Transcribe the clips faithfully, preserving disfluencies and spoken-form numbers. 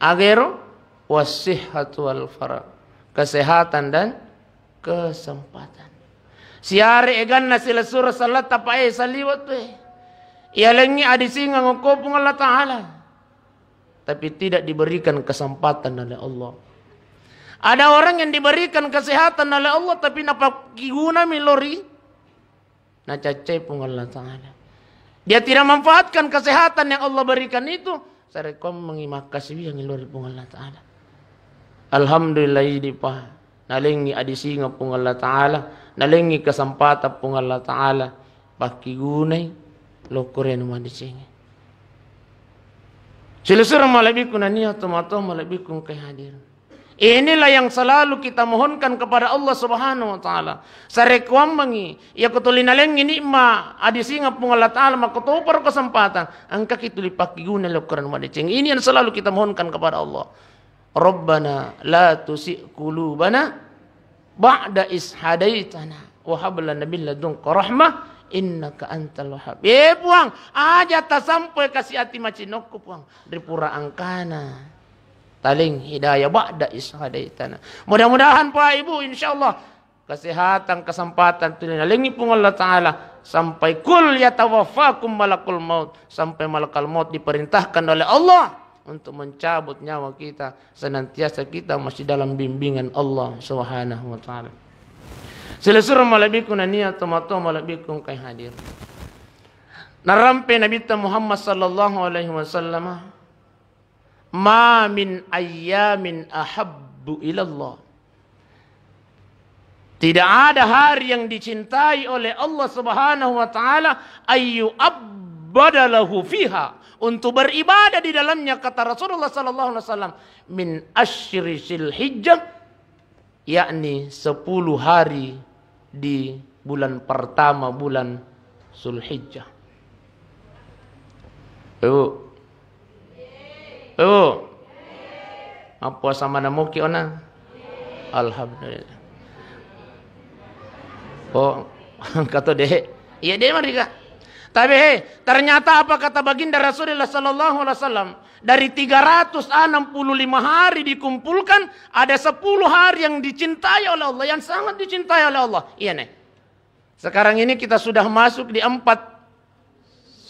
Agero, wasihhatu wal faragh. Kesehatan dan kesempatan. Siare eganna silessureng selletta pae saliweng tu e. Ialengngi adisingeng okko Puang Allah Ta'ala. Tapi tidak diberikan kesempatan oleh Allah. Ada orang yang diberikan kesehatan oleh Allah, tapi napakkigunami lori nacaccai Puang Allah Ta'ala. Dia tidak manfaatkan kesehatan yang Allah berikan itu, sarekkuammengngi makkasiwiangngi lori Puang Allah Ta'ala. Alhamdulillah idi pa, nalengngi adisingeng Puang Allah Ta'ala, nalengngi kesempatan Puang Allah Ta'ala, pakkigunai lokkorenu madisingeng. Silessureng malebbiku nania tomatoa malebbiku engkae hadir. Inilah yang selalu kita mohonkan kepada Allah Subhanahu wa Ta'ala. Sarekkuammengngi, iya ko tuli nalengngi nikma adisingeng Puang Allah Ta'ala, makkotoparo kesempatan, engkaki tuli pakkiguna lokkorenu madeceng. Ini yang selalu kita mohonkan kepada Allah. Rabbana la tusi qulubana ba'da is hadaitana wa hab lana min ladunka rahmah innaka antal wahhab. Eh Puang, aja tasampoi kasi ati macinokku Puang. Ripura engkana taleng hidayah ba'da is hadaitana. Mudah-mudahan Pak Ibu, insyaallah kesehatan, kesempatan tuli nalengngi Puang Allah Ta'ala sampai kul yatawaffakum malakul maut, sampai malakal maut diperintahkan oleh Allah untuk mencabut nyawa kita, senantiasa kita masih dalam bimbingan Allah Subhanahu wa Ta'ala. Silessureng malebbiku nania tomatoa malebbiku engkae hadir. Narampe Nabitta Muhammad sallallahu alaihi wasallam, "Ma min ayyamin ahabbu ilallah." Tidak ada hari yang dicintai oleh Allah Subhanahu wa Ta'ala, ayyu abada lahu fiha, untuk beribadah di dalamnya, kata Rasulullah sallallahu alaihi wasallam, min asyri Zulhijjah, yakni sepuluh hari di bulan pertama bulan Zulhijjah. Ibu. Ibu. Mappuasa mana muki ona? Alhamdulillah. Oh, kata deh. Iya deh, mari, Kak. Tapi, hei, ternyata apa kata Baginda Rasulullah sallallahu alaihi wasallam? Dari tiga ratus enam puluh lima hari dikumpulkan, ada sepuluh hari yang dicintai oleh Allah, yang sangat dicintai oleh Allah. Iya, nih. Sekarang ini kita sudah masuk di empat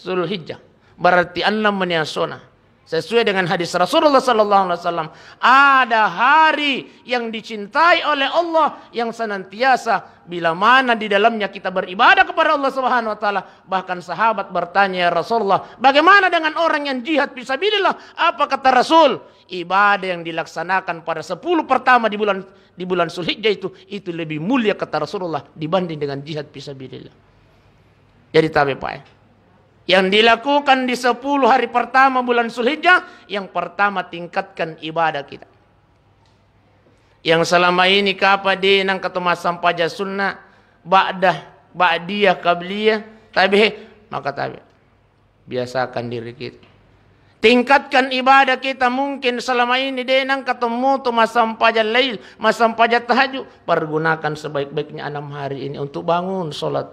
Zulhijjah. Berarti enam meniasona. Sesuai dengan hadis Rasulullah sallallahu alaihi wasallam, ada hari yang dicintai oleh Allah yang senantiasa bila mana di dalamnya kita beribadah kepada Allah Subhanahu wa Ta'ala. Bahkan sahabat bertanya, "Ya Rasulullah, bagaimana dengan orang yang jihad fisabilillah?" Apa kata Rasul? "Ibadah yang dilaksanakan pada sepuluh pertama di bulan, di bulan Zulhijjah itu, itu lebih mulia," kata Rasulullah, "dibanding dengan jihad fisabilillah." Jadi tabe, Pak, ya. Yang dilakukan di sepuluh hari pertama bulan Zulhijjah, yang pertama tingkatkan ibadah kita. Yang selama ini kapa de nang katu massampaja sunnah, ba'dah, ba'diyah, qabliyah, tabe, maka tabe. Biasakan diri kita. Tingkatkan ibadah kita, mungkin selama ini de nang katu mutu massampaja lail, massampaja tahajud, pergunakan sebaik-baiknya enam hari ini untuk bangun sholat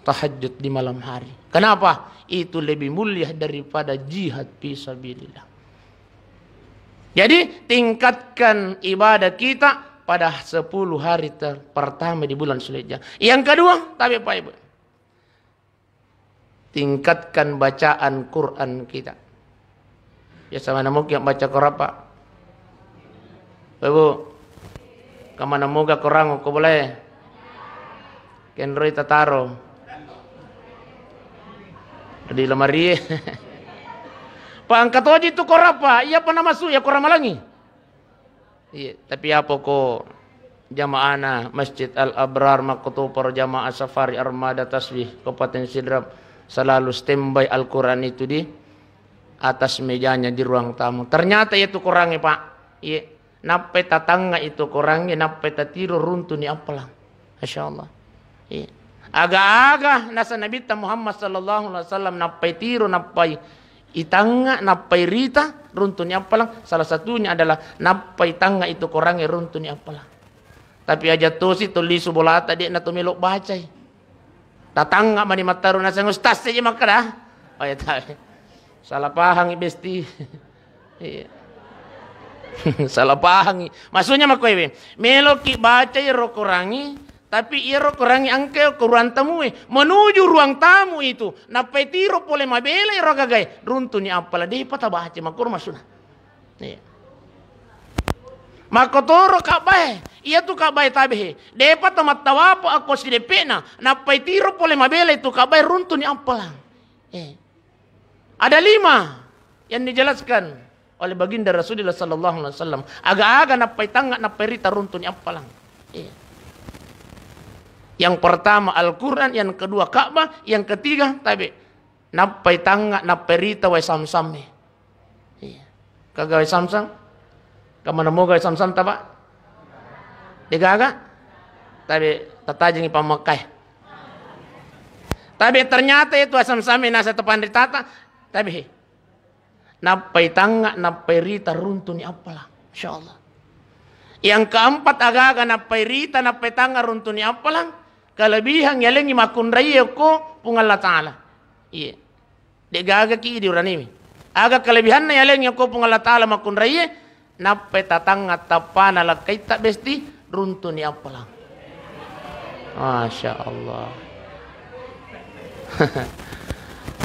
tahajud di malam hari. Kenapa? Itu lebih mulia daripada jihad fisabilillah. Jadi, tingkatkan ibadah kita pada sepuluh hari ter-, pertama di bulan Zulhijjah. Yang kedua, tabe, Pak, Ibu. Tingkatkan bacaan Quran kita. Biasa mana mungkin baca Quran, Pak? Ibu, kemana moga Quran ko boleh? Kenroi tataro di lemari. Pak, angkat oji tu Quran, Pak. Iya, apa nama su? Ya, Quran malangi. Iya, tapi apa ko jamaahna Masjid Al Abrar, makkotoparo jamaah Safari Armada Tasbih Kabupaten Sidrap selalu standby Al-Quran itu di atas mejanya di ruang tamu. Ternyata iya tu Qurangnge, Pak. Iya, nappai tatangnga itu Qurangnge, nappai tatiro runtuni appalang. Masya Allah. Iya. Aga-aga nasa Nabitta Muhammad sallallahu alaihi wasallam nappai tiro, nappai itangnga, nappai rita, runtuni appalang. Salah satunya adalah nappai tangnga itu Qurangnge, runtuni appalang. Tapi aja tosi to lisu bolata, de na to melo bacai. Tatangnga mani mattaru naseng ustaz saja makkada. Oh ya, tabe. Salah pahang i besti. Iya. Salah pahangi. Maksudnya makkoewe, meloki bacai ro korangi, tapi iyaro korangi engka ko ruang tamue. Menuju ruang tamu itu, nappai tiro pole mabela iro gagae, runtuni appala, depa tabaca, makkoro maksudna. Iya. Makkotoro kabbae, iya tu kabbae tabehe. Depa tamattawapo akko sideppena, nappai tiro pole mabela itu kabbae, runtuni appala. Eh. Ada lima yang dijelaskan oleh Baginda Rasulullah sallallahu alaihi wasallam. Aga-aga nappai tangnga, nappai rita, runtuni appalang. Iya. Yang pertama Al-Quran, yang kedua Ka'bah, yang ketiga tabe. Nappai tangnga, nappai rita wae Samsam. Iya. Kaga wae Samsam? Kamana moga wae Samsam ta, Pak? Degaga? Tabe tatajengi pamekkai. Tabe ternyata itu asam sami nasa tepanritata. Tabe he. Nappai tangnga, nappai rita, runtuni appalang. Masya Allah. Yang keempat, agaga nappai rita, nappai tangnga, runtuni appalang. Kelebihan yalengi makkunraiye ko Puang Allah Ta'ala. Iya. De'gagaki idi uraniwi. Aga kelebihanna yaleng yako Puang Allah Ta'ala makkunraiye, nappai tatangnga tappana lakkaitta besti, runtuni appalang. Masya Allah.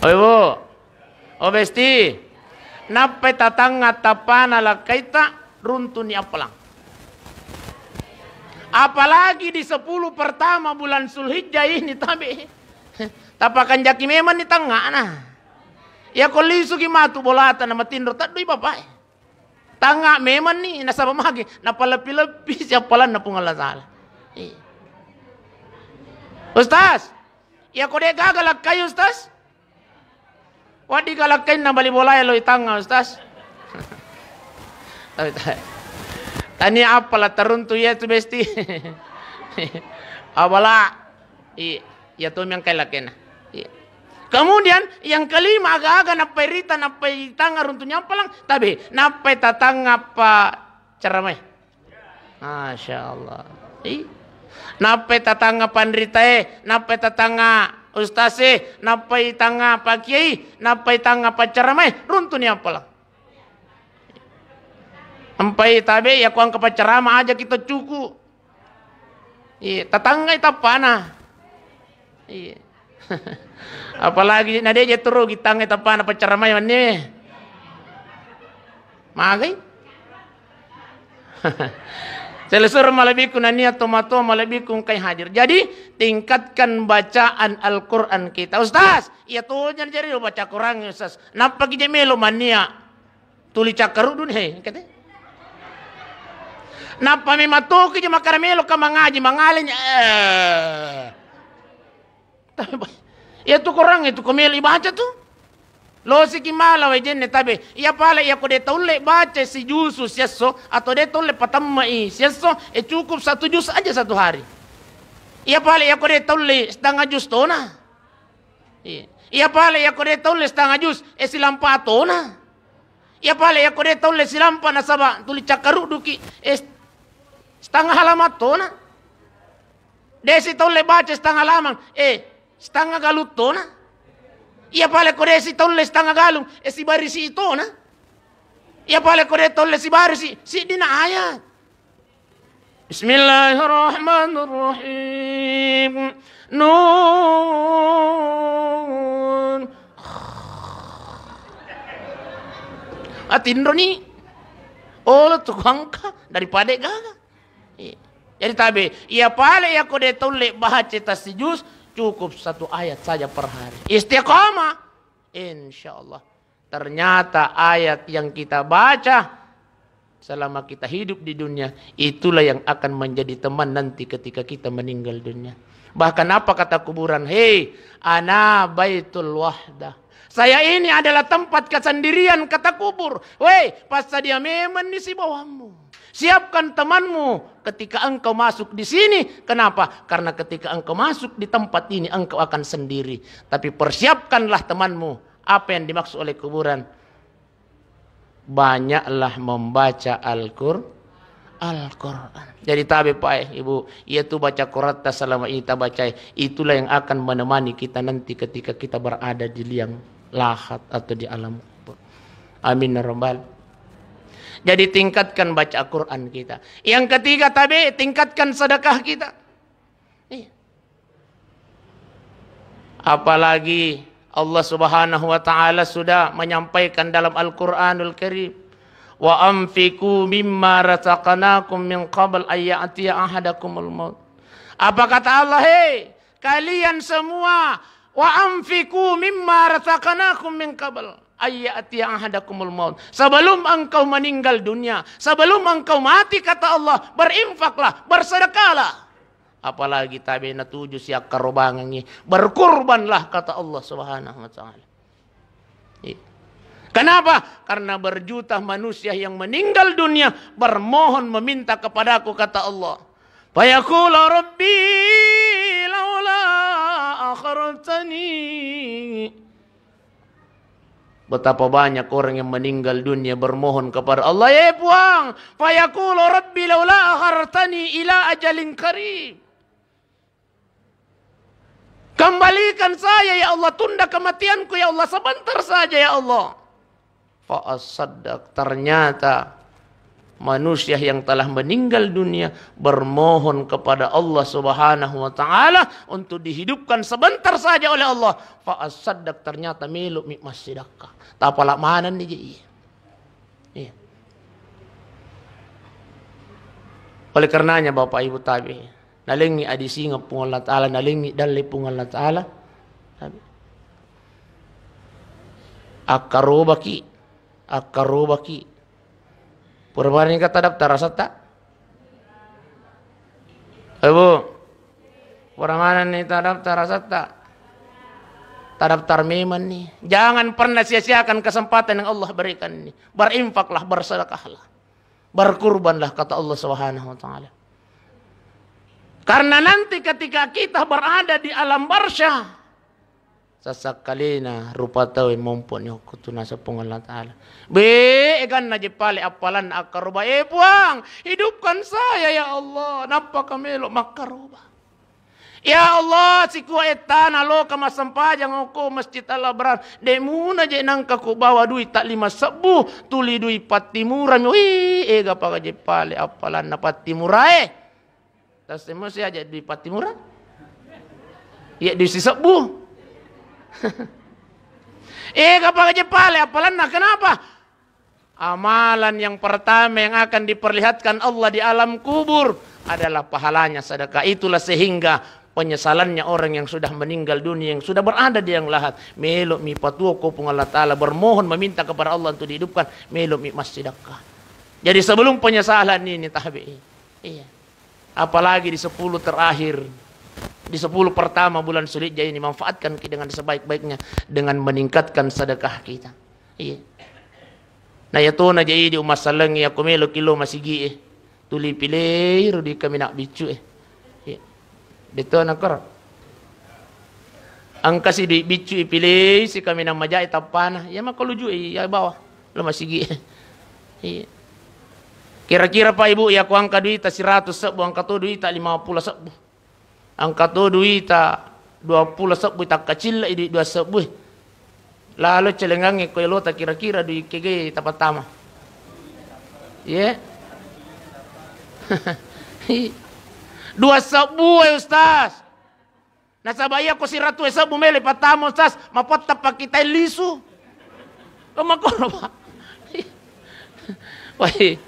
Oi, Bu. Oh, besti. Nappai tatangnga tappana lakkaitta, runtuni appalang. Apalagi di sepuluh pertama bulan Zulhijjah ini, tabe. Tapakanjaki memang ni tangngana. Iya ko lisuki matu bolata na matinro, teddui bapak. Tangnga memang ni, nasaba magi, napalepi-lepi siappalanna Puang Allah Ta'ala. Iya. Ustaz, iya ko de gaga lakkai, Ustaz? Waddi galakkainna bali bolae loi tangnga, Ustaz. Tapi ta-, tania appala taruntu iya tu besti. Abala. Iya, iya to mi engkai lakkainna. Iya. Kemudian yang kelima, aga-aga nappai rita, nappai tangnga runtuni appalang, tabe, nappai tatangnga pa ceramai. Masya Allah. Ih. Nappai tatangnga panritae, nappai tatangnga ustase, nappai tangnga pakiai, nappai tangnga paccaramae, runtuni appalang. Empai tabe, iya ko engka paccarama aja kita cuku. Iya, tatangngai tappana. Iya. Apalagi na de je turu gitangnge tappana paccaramai manne. Magai? Selesur malebbiku nania tomatoa malebbiku engkai hadir. Jadi, tingkatkan bacaan Al-Quran kita. Ustaz, iya to jari baca Quran, Ustaz. Nappa ki je melo mania tuli cakkaruddu ni, he, kete. Nappa memang toki je makkara melo ka mangaji, mangaleng, eh. Tapi, iya tu Quran itu ko melo ibaca tu. Losiki mala wae jenne tabe. Iya pale iya ko de taulle baca si jusu siesso atau de taulle patemmai siesso, eh, cukup satu jus aja satu hari. Iya pale iya ko de taulle setengah jus tona. Iya. Iya pale iya ko de taulle setengah jus, eh, silampa tona. Iya pale iya ko de taulle silampa nasaba tuli cakkarudduki, eh, setengah halaman tona. De si taulle baca setengah halaman, eh, setengah galung tona. Iya pale ko de si taulle setengah galung, eh, sibarisi tona. Iya pale ko de taulle sibarisi, siddina ayat. Bismillahirrahmanirrahim. Nun. Atinroni. Olo tu kuangka daripada gaga. Iya. Jadi tabe, iya pale iya ko de taulle baca tasijus, cukup satu ayat saja per hari. Istiqamah. Insya Allah. Ternyata ayat yang kita baca selama kita hidup di dunia, itulah yang akan menjadi teman nanti ketika kita meninggal dunia. Bahkan apa kata kuburan? "Hei, ana baitul wahdah. Saya ini adalah tempat kesendirian," kata kubur. Weh, passadia memang ni sibawamu. Siapkan temanmu ketika engkau masuk di sini. Kenapa? Karena ketika engkau masuk di tempat ini, engkau akan sendiri. Tapi persiapkanlah temanmu. Apa yang dimaksud oleh kuburan? Banyaklah membaca Al-Qur-, Al-Quran. Jadi tabe, Pak, eh, Ibu, iya tu baca Quran ta selama ini tabacai, itulah yang akan menemani kita nanti ketika kita berada di liang lahat atau di alam kubur. Amin ya rabbal. Jadi tingkatkan baca Al-Quran kita. Yang ketiga, tabe, tingkatkan sedekah kita. Iya. Apalagi Allah Subhanahu wa Ta'ala sudah menyampaikan dalam Al-Quranul Karim, "Wa anfiqu mimma razaqnakum min qabl an ya'tiya ahadakumul maut." Apa kata Allah? "Hei, kalian semua, wa anfiqu mimma razaqnakum min qabl an ya'tiya ahadakumul maut." Sebelum engkau meninggal dunia, sebelum engkau mati, kata Allah, berinfaklah, bersedekahlah. Apalagi tabe natuju siakkarobangengngi, berkurbanlah, kata Allah Subhanahu wa Ta'ala. Iya. Kenapa? Karena berjuta manusia yang meninggal dunia bermohon, meminta kepadaku, kata Allah. Fayaqulu rabbi laula akhartani. Betapa banyak orang yang meninggal dunia bermohon kepada Allah, "Ya Puang, fayaqulu rabbi laula akhartani ila ajalin qarib." Kembalikan saya, ya Allah, tunda kematianku, ya Allah, sebentar saja, ya Allah. Fa asaddaq, ternyata manusia yang telah meninggal dunia bermohon kepada Allah Subhanahu wa Ta'ala untuk dihidupkan sebentar saja oleh Allah. Fa asaddaq, ternyata melo mi massidakka. Tapala manenni je iya. Iya. Oleh karenanya, Bapak Ibu, tabe, nalengngi adisingeng Puang Allah Ta'ala, nalengngi dalle Puang Allah Ta'ala. Tabe. Akkarobaki, akkarobaki. Pura manenni ka tadaftar asatta? Eh, Bu. Pura manenni tadaftar asatta? Tadaftar memang ni. Jangan pernah sia-siakan kesempatan yang Allah berikan ini. Berinfaklah, bersedekahlah. Berkurbanlah, kata Allah Subhanahu wa Ta'ala. Karena nanti ketika kita berada di alam barzah, sasakkalena rupa tau e mompo ni okko tu naseng Puang Allah Ta'ala. Be, eganna je pale appalanna akkaroba, "Eh Puang, hidupkan saya ya Allah, nappaka melo makkaroba. Ya Allah, sikua ettana loka massempajang okko Masjid Al Abrar, de muna je nangka ku bawa dui ta lima sebbu, tuli dui pattimura mi." Wih, ega paka je pale appalanna pattimura e. Tassemo si aja dui pattimura. Iya dui sisebbu. Eh, kapang aja pale, apalanna kenapa? Amalan yang pertama yang akan diperlihatkan Allah di alam kubur adalah pahalanya sedekah. Itulah sehingga penyesalannya orang yang sudah meninggal dunia, yang sudah berada di yang lahat. Melo mi patuo ko Puang Allah Ta'ala, bermohon, meminta kepada Allah untuk dihidupkan. Melo mi massidakka. Jadi sebelum penyesalan ini, tabe. Iya. Apalagi di sepuluh terakhir, di sepuluh pertama bulan Zulhijjah ini, manfaatkan ki dengan sebaik-baiknya, dengan meningkatkan sedekah kita. Iya. Na iya tona jadi di umma saleng, iya ko melo ki lo masigi e, tuli pilei ro dui kaminang biccu e. Iya. De tona koro. Engka si dui biccu i pilei si kaminang maja e tappana. Iya mako luju e, iya bawa. Lo masigi e. Iya. Kira-kira, Pak Ibu, iya ko engka duita seratus sebbu, engka to duita lima puluh sebbu. Engka to duita dua puluh sebbu, takkacilla i dui dua sebbu e. Lalo celengangnge ko elota kira-kira dui kege tapattama. Ye. Dua sebbu e, Ustaz. Nasaba iya ko siratu e sebbu melo pattama, Ustaz, mapotta pakkitai lisu. Ko makoro, Pak. Wai.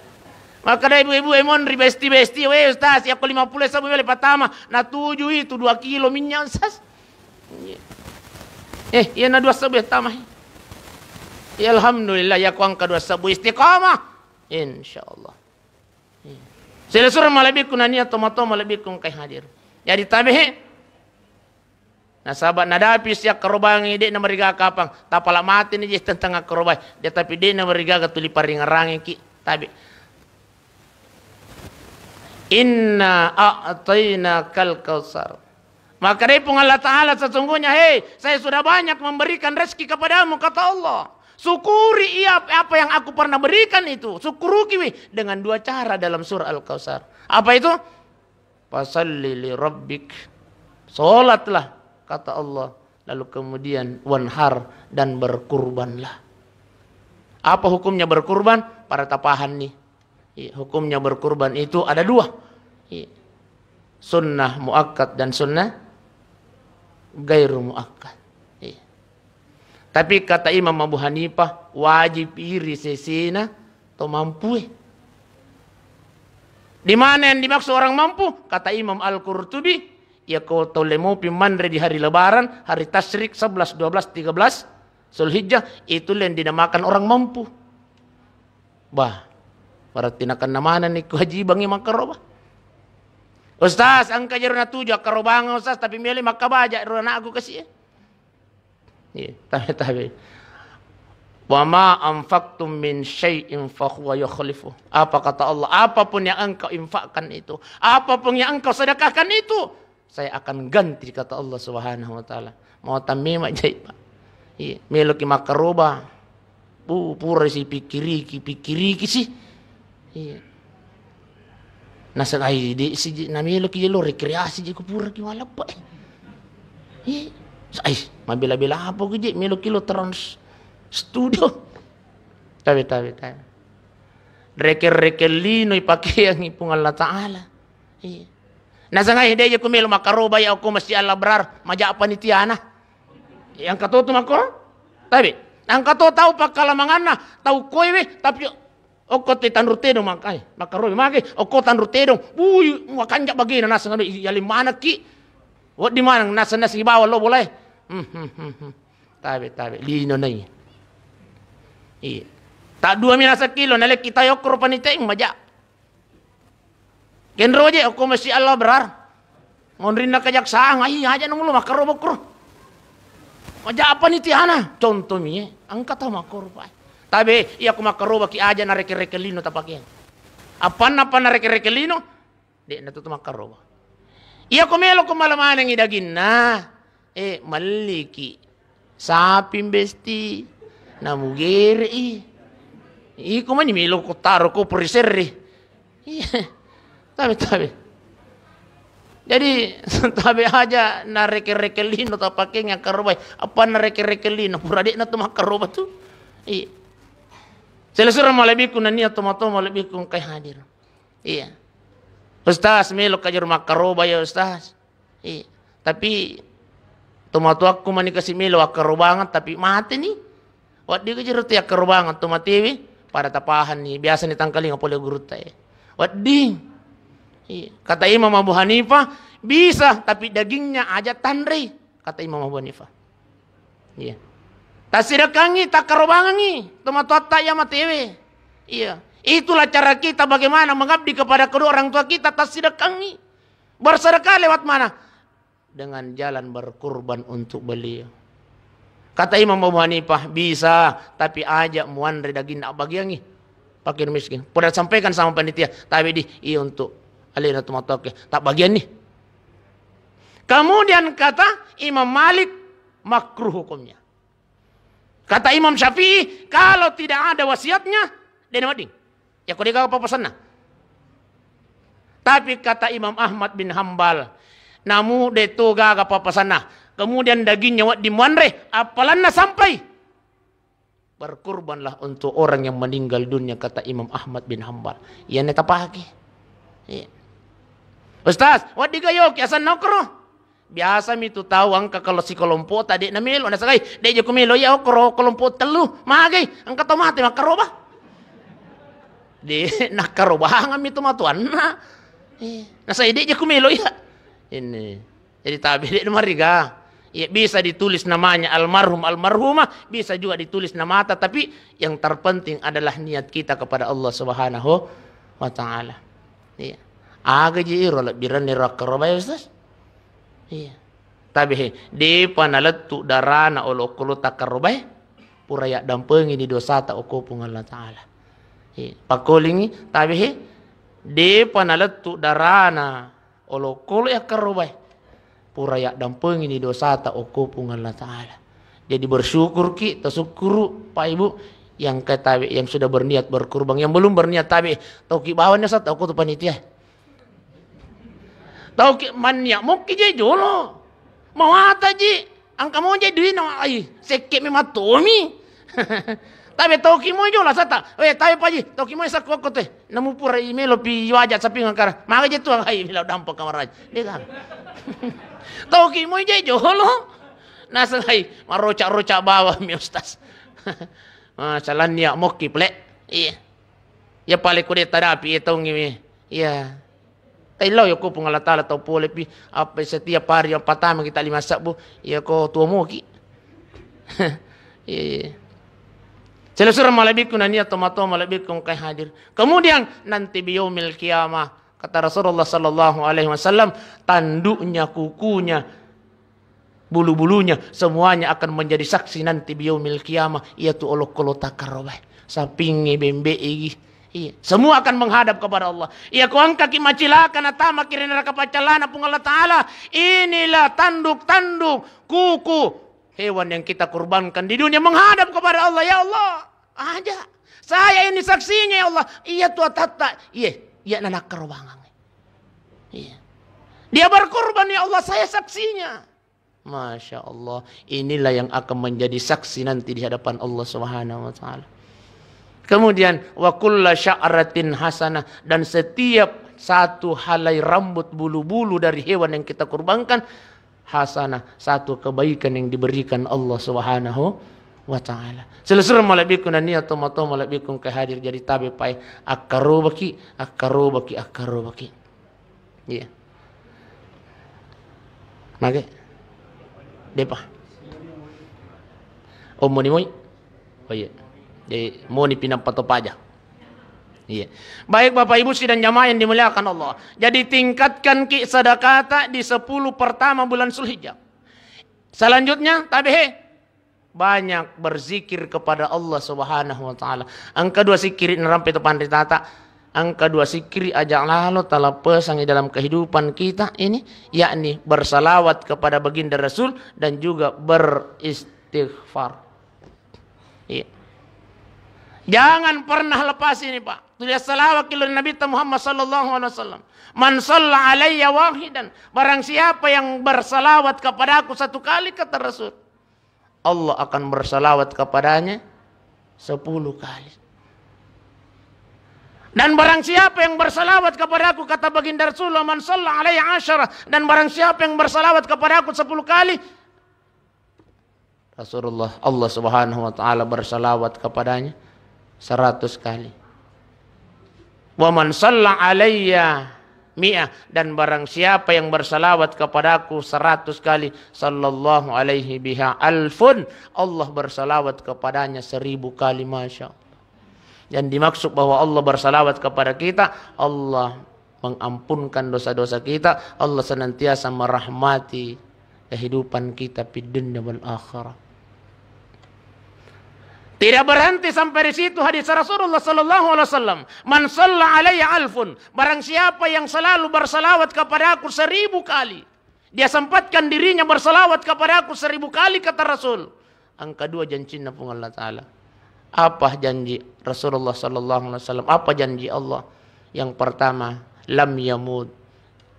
Makkeda ibu-ibu e monri besti-besti, "We, Ustaz, iya ko lima puluh sebbu melo pattama, natuju itu dua kilo minyak, Ustaz." Eh, iya na dua sebbu e tamai. Ya, alhamdulillah, iya ko engka dua sebbu istiqamah. Insyaallah. Iya. Selesur malebbiku nania tomato malebbiku engkai hadir. Jadi tabe he. Nasaba nadapi siakkarobangi de namarigaga kapang. Tapala mate ni je tentang akkarobai. De tapi de namarigaga tuli paringerangiki. Tabe. Inna a'tainakal kautsar. Maka dari Puang Allah Ta'ala, sesungguhnya, hei, saya sudah banyak memberikan rezeki kepadamu, kata Allah. Syukuri ia apa yang aku pernah berikan itu. Syukuruki wi dengan dua cara dalam surah Al-Kautsar. Apa itu? Fasalli li rabbik. Salatlah, kata Allah. Lalu kemudian wanhar, dan berkurbanlah. Apa hukumnya berkurban? Pada tapahanni. Iya, hukumnya berkurban itu ada dua. Iya. Sunnah muakkad dan sunnah gairu muakkad. Iya. Tapi kata Imam Abu Hanifah, wajib iri sesena to mampue. Di mana yang dimaksud orang mampu? Kata Imam Al-Qurtubi, ya ko tole mopi manre di hari Lebaran, hari Tasyrik sebelas, dua belas, tiga belas Zulhijjah, itu yang dinamakan orang mampu. Bah, berarti nakenna manenni kewajibangnge makkaroba. Ustaz, engka jero natuju akkarobangeng, Ustaz, tapi mele makkabaja ro anakku kasi. Iya, tabe, tabe. "Wa ma anfaqtum min syai'in fahuwa yukhlifu." Apa kata Allah? Apapun yang engkau infakkan itu, apapun yang engkau sedekahkan itu, saya akan ganti, kata Allah Subhanahu wa Ta'ala. Mau tamme majai, Pak. Iya, meloki makkaroba. Bu, pura si pikiriki, pikiriki si. Iya. Nasagai de siji, na meloki lo rekreasi ji, ko puraki malappa. Iya. Ai, mabela-bela apa ki je, meloki lo trans studio. Tabe, tabe, tabe. Rekel-rekel lino ipakeangi Puang Allah Ta'ala. Iya. Nasangai de je ku melo makkaroba ya okko Masjid Al Abrar, maja panitiana. Yang katotu makko? Tabe. Yang kato tau pakkalamanganna, tau koe we, tapi okko te tanru tedong makai, makkaroba magai, okko tanru tedong. Bui, makanja bagena nasang anu, ya limanaki. Wadi maneng nasang nasi bawa lo boleh. Hmm, hmm, hmm, hmm. Tabe, tabe. Lino nai. Iya. Tak dua mina sekilo, nalek kita yokro panitia maja. Kenro je, okko Masjid Al Abrar. Monrinna kejaksaan, ai aja nang lo makkaroba kro. Maja apa ni tiana? Contoh mi, eh. Engka tau makkaroba. Tabe, iya ko makkaroba ki aja na reke-reke lino tapake. Apanna, apanna reke-reke lino? De na tu makkaroba. Iya ko melo ko mala manengi daginna, eh, malliki sapi besti, namugere'i. Iko mani melo ko taro ko periserri. Iya. Tabe, tabe. Jadi, tabe aja na reke-reke lino tapake ngakkarobai. Apa na reke-reke lino? Pura de na tu makkaroba tu. Iya. Selesura malebiku nania toma-toma malebiku engkai hadir. Iya. Ustaz, melo kajar makkaroba ya Ustaz. Iya. Tapi tomatoakku mani kasi melo akkarobangeng tapi mate ni. Wedding ko jero te akkarobangeng to matewe pada tapahanni, biasa ni tangkalinga pole gurutta e. Wedding. Iya. Kata Imam Abu Hanifah, bisa tapi dagingnya aja tanrei. Kata Imam Abu Hanifah. Iya. Tassidakangi, takkarobangangi tomatoatta iya matewe. Iya. Itulah cara kita bagaimana mengabdi kepada kedua orang tua kita, tassidakangi. Bersedekah lewat mana? Dengan jalan berkurban untuk beliau. Kata Imam Abu Hanifah, bisa, tapi aja muanre daging nak bagiangi. Fakir miskin. Pernah sampaikan sama panitia, tapi di, iya untuk alena tomatoakke, tak bagian nih. Kemudian kata Imam Malik, makruh hukumnya. Kata Imam Syafi'i, kalau tidak ada wasiatnya, de na wedding. Ya ko de gaga papasanna. Tapi kata Imam Ahmad bin Hambal, namu de to gaga papasanna. Kemudian dagingnya wedding muanre, apalanna sampai. Berkurbanlah untuk orang yang meninggal dunia, kata Imam Ahmad bin Hambal. Iya ne tapake. Iya. Ustaz, wedding gayoki asanna okro. Biasa mi tu tau engka kalau si kelompok tadi na melo, nasagai, de je ku melo iya okro kelompok tellu, magai, engka tau mate makkaroba. De nakkarobangeng mi tu matuanna. Iya. Nasai de je ku melo iya. Ini. Jadi tabe de mariga. Iya, bisa ditulis namanya almarhum, almarhumah, bisa juga ditulis namata, tapi yang terpenting adalah niat kita kepada Allah Subhanahu wa Ta'ala. Iya. Aga ji iro lebbirenni ro akkarobae, Ustaz? Iya. Tabe he, depa nalettu darana olokolo takkarobae, pura yaddampengi ni dosata okko Puang Allah Ta'ala. Iya. Pakkolingi, tabe he, depa nalettu darana olokolo akkarobae, pura yaddampengi ni dosata okko Puang Allah Ta'ala. Jadi bersyukurki, tasukkuru, Pak Ibu, yang ketabe, yang sudah berniat berkurban, yang belum berniat tabe, tauki bawannya satu okko tu panitia. Tauki manniat mokki je jolo. Mawata ji, engka mo je duina, ai, sekke memang tomi. Tabe tauki moi jolo sata. Eh, tabe paji, tauki moi sakko ko te. Namu pura i melo pi waja sapi ngakara. Maga je tu hai melo dampo kamar aja. De kan. Tauki moi je jolo. Naseng hai maroca-roca bawa mi ustaz. Ah, salannia mokki pele. Iya. Ya pale kude tadapi ya taungi mi. Iya. Taillau yako Puang Allah Ta'ala tau pole pi, apa setiap hari yang pertama kita lima sabbu, ya ko tua moki. Iya, iya. Selesura malebbiku nania tomato malebbiku engkai hadir. Kemudian nanti biyaumil qiyamah, kata Rasulullah sallallahu alaihi wasallam, tanduknya, kukunya, bulu-bulunya, semuanya akan menjadi saksi nanti biyaumil qiyamah. Iya tu olokolo takarobai, sapingi bembe igi. Iya, semua akan menghadap kepada Allah. Iya, ko engkaki macilaka natama ki ri neraka paccallana Puang Allah Ta'ala. Inilah tanduk-tanduk kuku hewan yang kita kurbankan di dunia menghadap kepada Allah. Ya Allah, aja. Saya ini saksinya ya Allah. Iya tu atatta. Iya, iya nanakkarobangang. Iya. Dia berkorban ya Allah, saya saksinya. Masya Allah, inilah yang akan menjadi saksi nanti di hadapan Allah Subhanahu wa Ta'ala. Kemudian, wa kulla sya'ratin hasanah, dan setiap satu helai rambut bulu-bulu dari hewan yang kita kurbankan, hasanah, satu kebaikan yang diberikan Allah Subhanahu wa Ta'ala. Selesai malebbiku nania tomato malebbiku ke hadir jadi tabe pai, akkarobaki, akkarobaki, akkarobaki. Iya. Mage? Depa. Oh, moni moi? Oh iya. Jadi moni pinappa to paja. Iya. Baik Bapak Ibu sidang jamaah yang dimuliakan Allah. Jadi tingkatkan ki sedekata di sepuluh pertama bulan Zulhijjah. Selanjutnya, tabe he. Banyak berzikir kepada Allah Subhanahu wa Ta'ala. Engka dua sikkiri narampe to panritata. Engka dua sikkiri aja lalo talappesangi dalam kehidupan kita ini, yakni bersalawat kepada Baginda Rasul dan juga beristighfar. Iya. Jangan pernah lepas ini, Pak. Tulis salawat ki lao ri Nabi Muhammad sallallahu alaihi wasallam. "Man shalla alayya wahidan." Barang siapa yang bersalawat kepadaku satu kali, kata Rasul, Allah akan bersalawat kepadanya sepuluh kali. Dan barang siapa yang bersalawat kepadaku, kata Baginda Rasulullah, "Man shalla alayya asyara," dan barang siapa yang bersalawat kepadaku sepuluh kali, Rasulullah, Allah Subhanahu wa Ta'ala bersalawat kepadanya seratus kali. "Wa man shalla alayya mi'ah," dan barang siapa yang bersalawat kepadaku seratus kali, "sallallahu alaihi biha alfun," Allah bersalawat kepadanya seribu kali. Masya Allah. Yang dimaksud bahwa Allah bersalawat kepada kita, Allah mengampunkan dosa-dosa kita, Allah senantiasa merahmati kehidupan kita di dunia wal akhirah. Tidak berhenti sampai di situ hadis Rasulullah sallallahu alaihi wasallam, "Man shalla alayya alfun," barang siapa yang selalu bersalawat kepadaku seribu kali, dia sempatkan dirinya bersalawat kepadaku seribu kali, kata Rasul. Engka dua jancinna Puang Allah Ta'ala. Apa janji Rasulullah sallallahu alaihi wasallam? Apa janji Allah? Yang pertama, lam yamut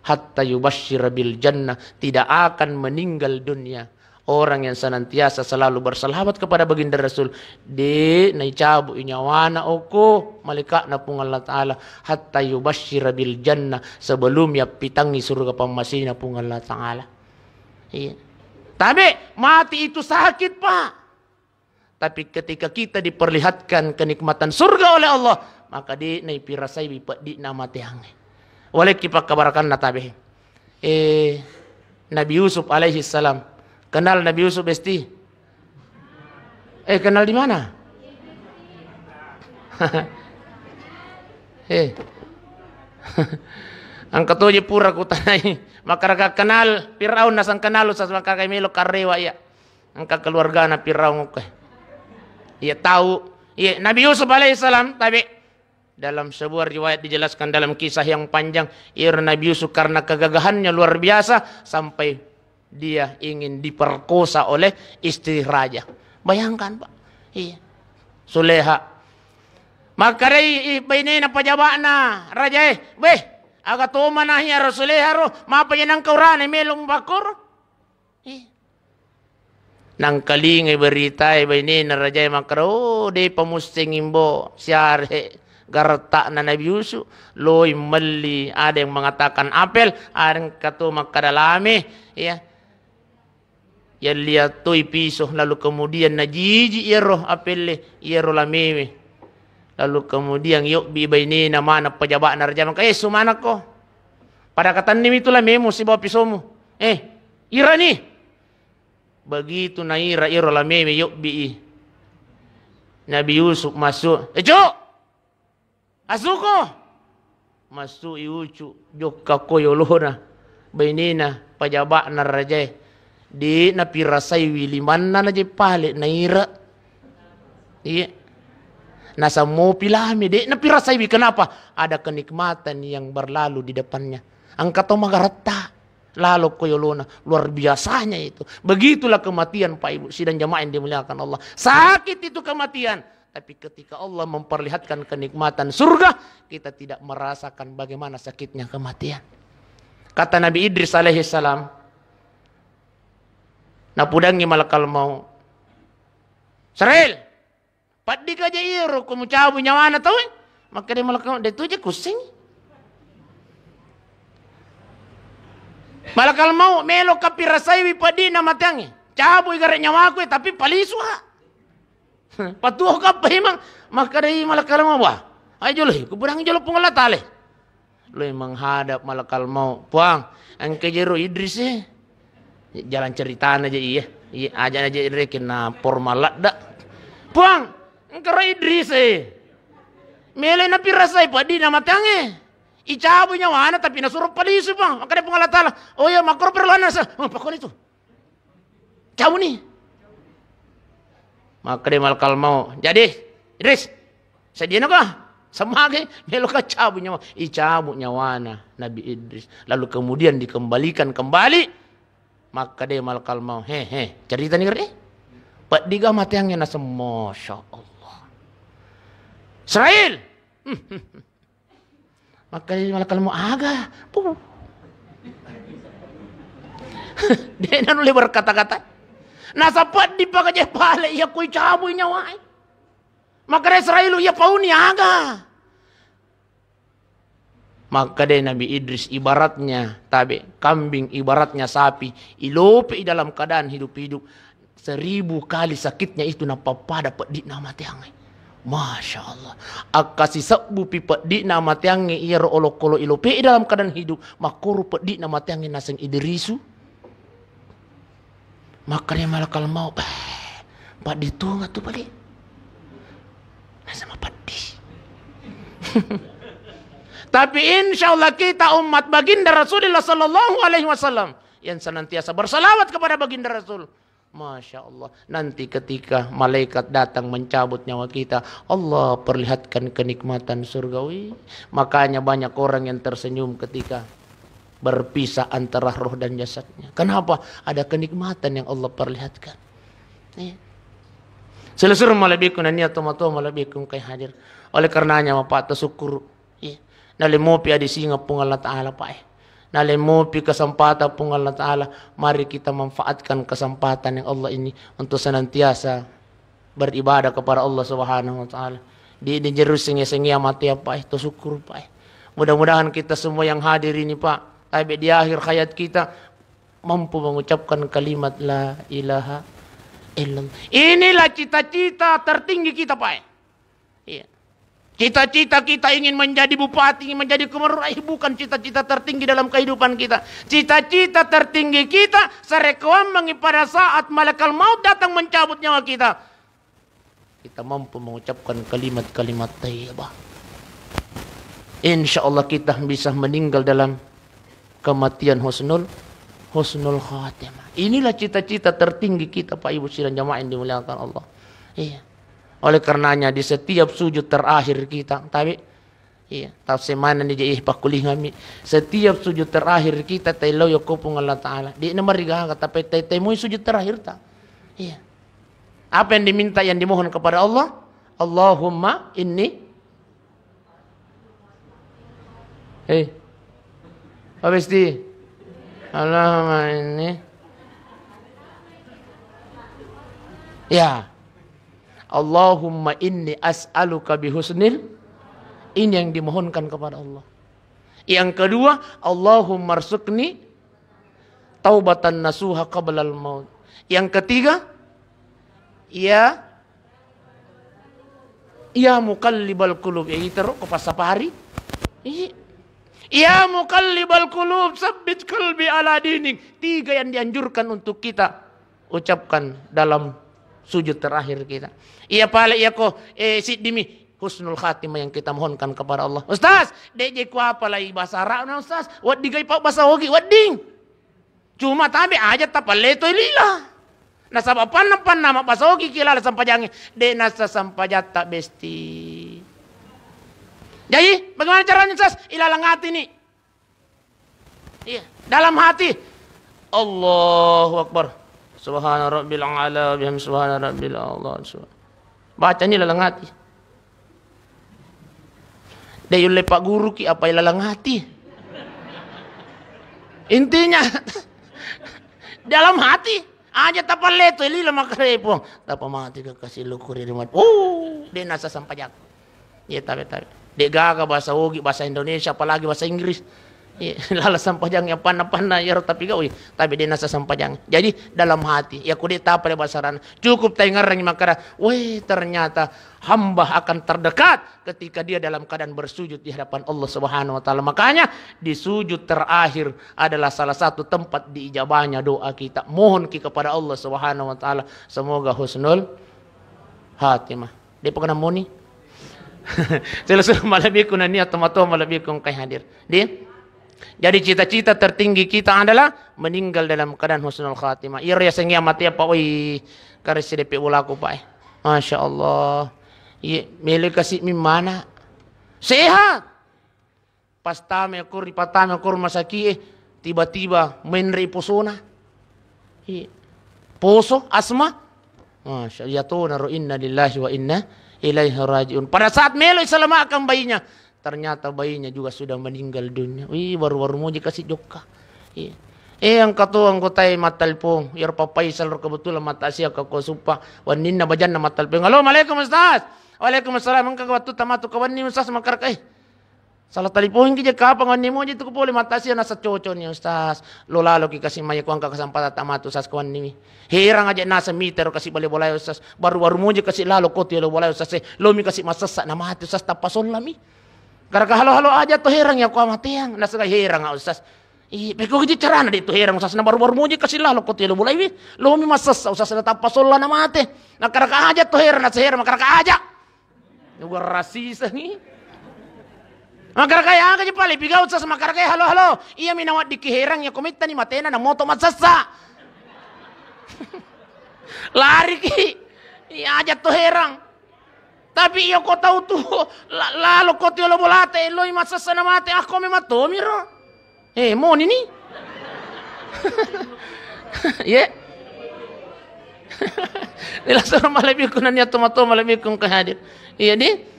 hatta yubashshira bil jannah, tidak akan meninggal dunia orang yang senantiasa selalu bersalawat kepada Baginda Rasul, de naicabu nyawana oko malaikatna Puang Allah Ta'ala, hatta yubashshira bil jannah, sebelum yappitangi surga pammasina Puang Allah Ta'ala. Iya. Tabe, mati itu sakit, Pak. Tapi ketika kita diperlihatkan kenikmatan surga oleh Allah, maka de naipirasaiwi peddi'na mateangnge. Walekki pakkabarakanna tabe. Eh, Nabi Yusuf alaihi salam. Kenal Nabi Yusuf, Besti? Eh, kenal di mana? Eh. Engka toje pura kutanai. Makkaraga kenal Firaun nasang kenal usas makkaraga melo karewa iya. Engka keluargana Firaun, oke. Iya tahu. Iya, Nabi Yusuf alaihissalam, tabe. Dalam sebuah riwayat dijelaskan dalam kisah yang panjang, iya Nabi Yusuf karena kegagahannya luar biasa sampai dia ingin diperkosa oleh istri raja. Bayangkan, Pak. Iya. Suleha. Makkarai i-, bainena pajaba'na raja e, "Weh, aga tomana iyaro Suleha ro, mapa je nangka urane melo mupakkoro?" Iya. Nangkalingai beritae bainena rajae makkeda, "Oh, depa musseng imbo siare garetta'na Nabi Yusuf, loi melli, ada yang mengatakan apel, ada yang kato makkeda lame, ya." Yalliattoi piso, lalu kemudian najiji iyaro apelle, iyaro lamewe. Lalu kemudian yobbi bainena maneng pajaba'na raja, maka, "Eh, sumanakko. Pada katannimi tu lamemu sibawa pisomu. Eh, irani." Begitu naira iyaro lamewe yobbi i. Nabi Yusuf masuk. "Eh, Cuk! Asuko!" Massu'i Ucu, jokka ko yolona bainena pajaba'na rajae. De' napirasaiwi limanna naje pale naira. Iya. Nasammopi lame, de' napirasaiwi. Kenapa? Ada kenikmatan yang berlalu di depannya. Engka to magaretta lalo ko yolona. Luar biasanya itu. Begitulah kematian, Pak Ibu, sidang jamaah yang dimuliakan Allah. Sakit itu kematian. Tapi ketika Allah memperlihatkan kenikmatan surga, kita tidak merasakan bagaimana sakitnya kematian. Kata Nabi Idris alaihi salam, napudangi malakal maut, "Israil, paddi ka je iyaro ko mucabu nyawana tau e?" Makkeda malakal maut, "De' tu je kussing." Malakal maut, "Melo ka pirasaiwi paddi na mateangnge. Cabui gare nyawaku e, tapi palisu ha." Patuo kappa imang, makkedai malakal maut, "Wah, ayo jolo, kuburangi jolo Puang Allah Taala." Loi menghadap malakal maut, "Puang, engka jero Idris e." Jalan ceritana je iya. Iya, aja aja rekeng na formal ladda. "Puang, engka ro Idris e. Melo napirasai paddi na mateangnge. Icabu nyawana tapi nasuro palisu, Puang." Makkeda Puang Allah Taala, "Oh iya, makkoro perlawanna sa." Oh, pakkoni tu. Cabuni. Makkeda malakal maut, "Jadi, Idris, sedianako? Semage, melo ka cabu nyawa." Icabu nyawana Nabi Idris. Lalu kemudian dikembalikan kembali. Makkeda malakal maut, "He, he, ceritani gare. Paddiga mateangnge?" Naseng, "Masya Allah. Israil." Makkeda malakal maut, "Aga?" Puh. De' nanulle berkata-kata. Nasapeddi pakaje pale iya ko icabui nyawae. Makkeda Israilu, "Iya pauni aga?" Makkeda Nabi Idris, ibaratnya tabe kambing, ibaratnya sapi, ilope i dalam keadaan hidup-hidup. Seribu kali sakitnya itu napappada peddi'na mateangnge. Masya Allah. Akkasisebbupi peddi'na mateangnge iyaro olokolo ilope i dalam keadaan hidup, makkoro peddi'na mateangnge naseng Idrisu. Makkeda malakal maut, "Beh, paddi tonga tu pale." Naseng mapeddi. Tapi insya Allah kita umat baginda Rasulullah sallallahu alaihi wasallam yang senantiasa bersalawat kepada baginda Rasul. Masya Allah. Nanti ketika malaikat datang mencabut nyawa kita, Allah perlihatkan kenikmatan surgawi. Makanya banyak orang yang tersenyum ketika berpisah antara roh dan jasadnya. Kenapa? Ada kenikmatan yang Allah perlihatkan. Iya. Selesur malebbiku nania tomato malebbiku kai hadir. Oleh karenanya, Bapak, tersyukur. Iya. Nalemmopi adisingeng Puang Allah Ta'ala, Pak, eh. Nalemmopi kesempatan Puang Allah Ta'ala. Mari kita manfaatkan kesempatan yang Allah ini untuk senantiasa beribadah kepada Allah Subhanahu wa Ta'ala. Di, di jeru sengi-sengi mati, Pak, eh. Tersyukur, Pak, eh. Mudah-mudahan kita semua yang hadir ini, Pak, tapi di akhir hayat kita mampu mengucapkan kalimat la ilaha illallah. Inilah cita-cita tertinggi kita, Pak, eh. Iya. Cita-cita kita ingin menjadi bupati, ingin menjadi gubernur, eh, bukan cita-cita tertinggi dalam kehidupan kita. Cita-cita tertinggi kita, sarekkoammengngi pada saat malakal maut datang mencabut nyawa kita, kita mampu mengucapkan kalimat-kalimat thayyibah. Insya Allah kita bisa meninggal dalam kematian husnul, husnul khatimah. Inilah cita-cita tertinggi kita, Pak, Ibu, sidang jamaah yang dimuliakan Allah. Iya. Oleh karenanya, di setiap sujud terakhir kita, tapi, iya, tafsir mana nih, jadi pakkulingami. Setiap sujud terakhir kita, taillau yoko Puang Allah Ta'ala. Di nomor tiga, tapi tai-, taimui sujud terakhir ta. Iya. Apa yang diminta, yang dimohon kepada Allah? Allahumma inni Hei, Pak Besti. Allahumma inni. Ya. Allahumma inni as'aluka bihusnil. Ini yang dimohonkan kepada Allah. Yang kedua, Allahumma rzuqni taubatan nasuha qablal maut. Yang ketiga, ya, ya muqallibal qulub, ya itu ko passapari. Iya. Ya muqallibal qulub, sabbit qalbi ala dinik. Tiga yang dianjurkan untuk kita ucapkan dalam sujud terakhir kita. Iya pale, iya ko, eh, siddimi husnul khatimah yang kita mohonkan kepada Allah. Ustaz, de' je ku apalai bahasa Arabna, Ustaz. Wedding gai pa bahasa Ogi, wedding. Cuma tabe aja tapalletoi lila. Nasaba panna-panna mabbasa Ogi ki lala sampajangnge, de' nasa sampajatta besti. Jadi, bagaimana caranya, Ustaz? Ilalang hati ni. Iya, dalam hati. Allahu Akbar. Subhana rabbil ala bihamdi subhana rabbil ala. Baca ni lalang hati. De' yulle pagguruki apa ilalang hati. Intinya dalam hati aja tapalletoi lila makkeda, Puang, tappa mati ka kasi lukuri ri mati. Oh, de' nasa sampajang. Iya, tabe, tabe. De' gaga bahasa Ogi, bahasa Indonesia, apalagi bahasa Inggris. Iya, lala sampajang ya panna-panna iyaro tapigaui, tabe de' nasa sampajang. Jadi dalam hati, ya ku de' tapale bahasa Arabna. Cukup taingerrangi makkeda, weh, ternyata hamba akan terdekat ketika dia dalam keadaan bersujud di hadapan Allah Subhanahu wa Ta'ala. Makanya di sujud terakhir adalah salah satu tempat diijabahnya doa kita. Mohon ki kepada Allah Subhanahu wa Ta'ala, semoga husnul khatimah. De'pa kena moni. Sila-sila malebbiku nennia tomatoa malebbiku engkai hadir. Di? Jadi cita-cita tertinggi kita adalah meninggal dalam keadaan husnul khatimah. Iyaro yasengnge mate apa, oi, karesi depe bolaku, Pak, eh. Masya Allah. Iya, melo kasi mimmana. Sehat. Pas tame ko, ripatame ko rumah sakit, eh, tiba-tiba menre posona. Iya. Poso, asma. Masya Allah, iyatona ro inna lillahi wa inna ilaihi raji'un. Pada saat melo diselamatkan bayinya, ternyata bayinya juga sudah meninggal dunia. Wih, baru-baru muji kasih jokka. Iya. Eh, angka to, angkotai mattelpon. Iyaro Pak Faisal ro kebetulan mata sia ka ko supa. Wenninna bajanna mattelpon. Halo, Waalaikumsalam, Ustaz. Waalaikumsalam. Engka waktu tamatu kawanni, Ustaz, makkeda, eh. Salah taliponki je kapang wenni muji tu ko pole mata sia nasa cocok ni, Ustaz. Lo lalo ki kasi mai ko angka kesempatan tamatu, Ustaz, ko wenni mi. Herang aja nasa mitero kasi bale bolai, Ustaz. Baru-baru muji kasi lalo ko tu lo bolai, Ustaz. Eh, lo mi kasi masessa na mati, Ustaz, tappa sollami. Karena halo-halo aja to herang ya ko amateang. Nasa herang, Ustaz. Ih, pekko gitu carana de' tu herang, Ustaz, na baru-baru muji kasi lalo ko tu lo bolai wi. Lo mi masessa, Ustaz, na tappa solla na mate. Na karaka aja to herang, nasa herang, karaka aja. Uga rasisa ni. Makkarakai aga je pale pigau, Ustaz, makkarakai halo-halo. Iya mi nawaddiki herang ya ko mittani matena na moto masessa. Lariki. Iya aja to herang. Tapi iya ko tau tu la-, lalo ko tu lo bolate, eloi masessa na mate, ah, ko memang tomiro. Eh, moni ni. Ye. Ila sura malebbiku nennia tomatoa malebbiku engka hadir. Iya di.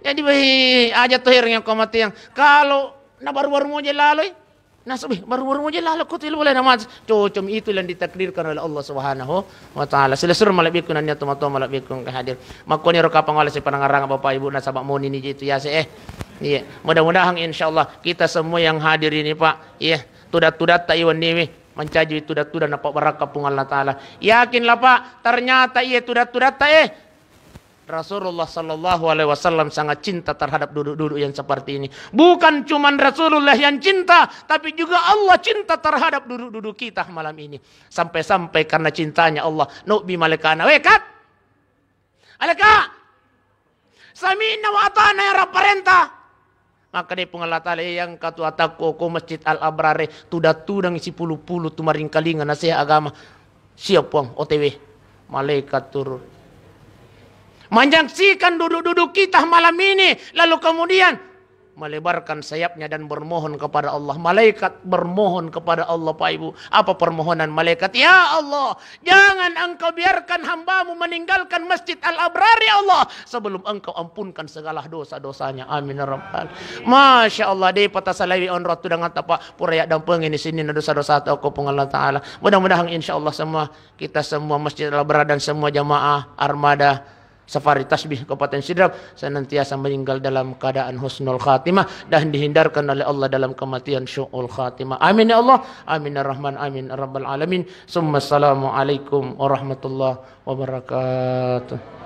Jadi, weh, aja to herang yang kau mati yang. Kalau na baru-baru muji laloi, nasa, weh, baru-baru muji lalo ko tu lo bolai na mati. Cocok itu yang ditakdirkan oleh Allah Subhanahu wa Ta'ala. Sila sura malebbiku nennia tomatoa malebbiku engka hadir. Makkoni ro kapang wala sipanangarang Bapak Ibu nasaba moni ni je itu ya, eh. Iya. Mudah-mudahan, insya Allah, kita semua yang hadir ini, Pak, iya, tudat-tudatta iwan niwi, mancaji tudat-tudat na pabbarakka Puang Allah Ta'ala. Yakinlah, Pak, ternyata iya tudat-tudatta, eh, Rasulullah Sallallahu Alaihi Wasallam sangat cinta terhadap duduk-duduk yang seperti ini. Bukan cuman Rasulullah yang cinta, tapi juga Allah cinta terhadap duduk-duduk kita malam ini. Sampai-sampai karena cintanya Allah, nobbi malaikana, "Weh, Kat! Aleka! Sami'na wa ata'na, ya Rabb, parenta." Makkeda Puang Allah Ta'ala, "Eh, yang katu atakku ko Masjid Al Abrare, tudang-tudang sipulu-pulu tu maringkalinga nasihat agama. Siap, Puang, O T W." Malaikat turun. Menyaksikan duduk-duduk kita malam ini, lalu kemudian melebarkan sayapnya dan bermohon kepada Allah. Malaikat bermohon kepada Allah, Pak Ibu. Apa permohonan malaikat? Ya Allah, jangan Engkau biarkan hamba-Mu meninggalkan Masjid Al-Abrar, ya Allah, sebelum Engkau ampunkan segala dosa-dosanya. Amin ya rabbal. Masya Allah, de' pata salaiwi onro tudang tapa pura ya dampeng ini sini na dosa-dosa toko Puang Allah Ta'ala. Mudah-mudahan insya Allah semua kita semua Masjid Al-Abrar dan semua jamaah Armada Safari Tasbih Kabupaten Sidrap senantiasa meninggal dalam keadaan husnul khatimah dan dihindarkan oleh Allah dalam kematian su'ul khatimah. Amin ya Allah. Amin ya Rahman. Amin ya Rabbal Alamin. Summa assalamualaikum warahmatullahi wabarakatuh.